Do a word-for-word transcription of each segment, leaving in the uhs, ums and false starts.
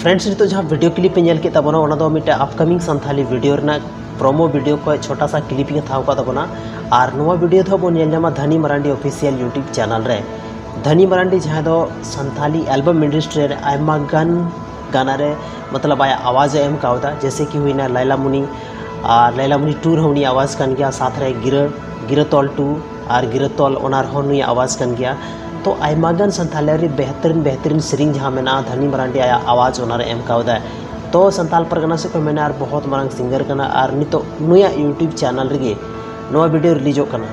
Friends, ᱱᱤᱛᱚᱜ ᱡᱟᱦᱟᱸ video clip ᱯᱮ ᱧᱮᱞ ᱠᱮᱫ ᱛᱟᱵᱚᱱᱟ, ᱚᱱᱟ ᱫᱚ ᱢᱤᱫᱴᱮᱱ upcoming ᱥᱟᱱᱛᱷᱟᱞᱤ video ᱨᱮᱱᱟᱜ promo video ᱠᱷᱚᱱ ᱪᱷᱳᱴᱟ ᱥᱟ clip ᱤᱧ ᱦᱟᱛᱟᱣ ᱟᱠᱟᱫ ᱛᱟᱵᱚᱱᱟ᱾ ᱟᱨ ᱱᱚᱣᱟ video ᱫᱚ ᱵᱚᱱ ᱧᱮᱞ ᱧᱟᱢᱟ Dhani Marandi official YouTube channel ᱨᱮ᱾ ᱫᱷᱟᱱᱤ ᱢᱟᱨᱟᱱᱰᱤ ᱡᱟᱦᱟᱸᱭ ᱫᱚ ᱥᱟᱱᱛᱷᱟᱞᱤ album industry ᱨᱮ ᱟᱭᱢᱟ ᱜᱟᱱ ᱜᱟᱱᱟ ᱨᱮ ᱢᱚᱛᱞᱚᱵ ᱟᱭᱟᱜ ᱟᱣᱟᱡᱽ ᱮ ᱮᱢ ᱠᱟᱣᱫᱟ, ᱡᱮᱭᱥᱮ ᱠᱤ ᱦᱩᱭᱱᱟ ᱞᱟᱭᱞᱟ ᱢᱩᱱᱤ, ᱟᱨ ᱞᱟᱭᱞᱟ ᱢᱩᱱᱤ two ᱨᱮᱦᱚᱸ ᱩᱱᱤᱭᱟᱜ ᱟᱣᱟᱡᱽ ᱠᱟᱱ ᱜᱮᱭᱟ, ᱥᱟᱛ ᱨᱮ ᱜᱤᱨᱟᱹ ᱜᱤᱨᱟᱹ ᱛᱚᱞ two ᱟᱨ ᱜᱤᱨᱟᱹ ᱛᱚᱞ, ᱚᱱᱟ ᱨᱮᱦᱚᱸ ᱱᱩᱭᱟᱜ ᱟᱣᱟᱡᱽ ᱠᱟᱱ ᱜᱮᱭᱟ᱾ ᱛᱚ ᱟᱭᱢᱟ ᱜᱟᱱ ᱥᱟᱱᱛᱷᱟᱞᱤ ᱨᱮ ᱵᱮᱦᱛᱨᱤᱱ ᱵᱮᱦᱛᱨᱤᱱ ᱥᱮᱨᱮᱧ ᱡᱟᱦᱟᱸ ᱢᱮᱱᱟᱜᱼᱟ, ᱫᱷᱟᱱᱤ ᱢᱟᱨᱟᱱᱰᱤ ᱟᱭᱟᱜ ᱟᱣᱟᱡᱽ ᱚᱱᱟᱨᱮ ᱮᱢ ᱠᱟᱣᱫᱟᱭ᱾ ᱛᱚ ᱥᱟᱱᱛᱟᱞ ᱯᱟᱨᱜᱟᱱᱟ ᱥᱮᱫ ᱠᱷᱚᱱ ᱢᱮᱱᱟᱭ ᱟᱨ ᱵᱚᱦᱚᱛ ᱢᱟᱨᱟᱝ singer ᱠᱟᱱᱟ, ᱟᱨ ᱱᱤᱛᱚᱜ ᱱᱩᱭᱟᱜ YouTube channel ᱨᱮᱜᱮ ᱱᱚᱣᱟ video ᱨᱤᱞᱤᱡᱚᱜ ᱠᱟᱱᱟ᱾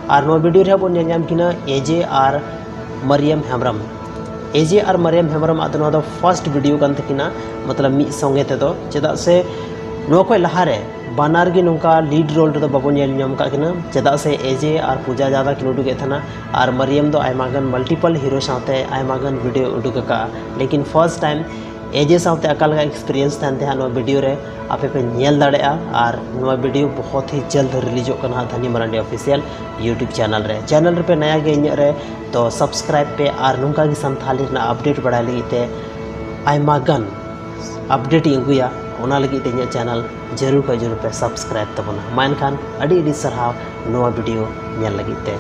ᱟᱨ ᱱᱚᱣᱟ video ᱨᱮᱦᱚᱸ ᱵᱚᱱ ᱧᱮᱞ ᱧᱟᱢ ᱠᱤᱱᱟ ᱮᱡᱮ ᱟᱨ ᱢᱟᱨᱤᱭᱟᱢ ᱦᱮᱢᱵᱨᱚᱢ᱾ ᱮᱡᱮ ᱟᱨ ᱢᱟᱨᱤᱭᱟᱢ ᱦᱮᱢᱵᱨᱚᱢ ᱟᱜ ᱫᱚ ᱱᱚᱣᱟ ᱫᱚ first video ᱠᱟᱱ ᱛᱟᱹᱠᱤᱱᱟ, ᱢᱚᱛᱞᱚᱵ ᱢᱤᱫ ᱥᱚᱸᱜᱮ ᱛᱮᱫᱚ, ᱪᱮᱫᱟᱜ ᱥᱮ ᱱᱚᱣᱟ ᱠᱷᱚᱱ ᱞᱟᱦᱟᱨᱮ ᱵᱟᱱᱟᱨ ᱜᱮ ᱱᱚᱝᱠᱟ lead role ᱨᱮᱫᱚ ᱵᱟᱵᱚᱱ ᱧᱮᱞ ᱧᱟᱢ ᱟᱠᱟᱫ ᱠᱤᱱᱟ, ᱪᱮᱫᱟᱜ ᱥᱮ ᱮᱡᱮ ᱟᱨ ᱯᱩᱡᱟ ᱡᱟᱫᱟ ᱠᱤᱱ ᱩᱰᱩᱠᱮᱫ ᱛᱟᱦᱮᱱᱟ, ᱟᱨ ᱢᱟᱨᱤᱭᱟᱢ ᱫᱚ ᱟᱭᱢᱟ ᱜᱟᱱ multiple hero ᱥᱟᱶᱛᱮ ᱟᱭᱢᱟ ᱜᱟᱱ video ᱩᱰᱩᱠ ᱟᱠᱟᱫᱼᱟ, ᱞᱮᱠᱤᱱ first time ᱮᱡᱮ ᱥᱟᱶᱛᱮ ᱚᱠᱟ ᱞᱮᱠᱟ experience ᱛᱟᱦᱮᱱ ᱛᱟᱦᱮᱸᱫ ᱱᱚᱣᱟ video ᱨᱮ ᱟᱯᱮ ᱯᱮ ᱧᱮᱞ ᱫᱟᱲᱮᱭᱟᱜᱼᱟ᱾ ᱟᱨ ᱱᱚᱣᱟ video ᱵᱚᱦᱚᱛ ᱦᱤ ᱡᱟᱞᱫ ᱨᱤᱞᱤᱡᱚᱜ ᱠᱟᱱᱟ ᱦᱟᱸᱜ Dhani Marandi official YouTube channel ᱨᱮ᱾ Channel ᱨᱮᱯᱮ ᱱᱟᱭᱟ ᱜᱮ ᱤᱧᱟᱹᱜ ᱨᱮ, ᱛᱚ subscribe ᱯᱮ ᱟᱨ ᱱᱚᱝᱠᱟ ᱜᱮ ᱥᱟᱱᱛᱷᱟᱞᱤ ᱨᱮᱱᱟᱜ update ᱵᱟᱲᱟᱭ ᱞᱟᱹᱜᱤᱫ ᱛᱮ ᱟᱭᱢᱟ ᱜᱟᱱ update ᱤᱧ ᱟᱹᱜᱩᱭᱟ, ᱚᱱᱟ ᱞᱟᱹᱜᱤᱫ ᱛᱮ ᱤᱧᱟᱹᱜ channel ᱡᱟᱹᱨᱩᱲ ᱠᱷᱚᱱ ᱡᱟᱹᱨᱩᱲ ᱯᱮ subscribe ᱛᱟᱵᱚᱱᱟ᱾ ᱢᱟ ᱮᱱᱠᱷᱟᱱ ᱟᱹᱰᱤ ᱟᱹᱰᱤ ᱥᱟᱨᱦᱟᱣ ᱱᱚᱣᱟ video ᱧᱮᱞ ᱞᱟᱹᱜᱤᱫ ᱛᱮ᱾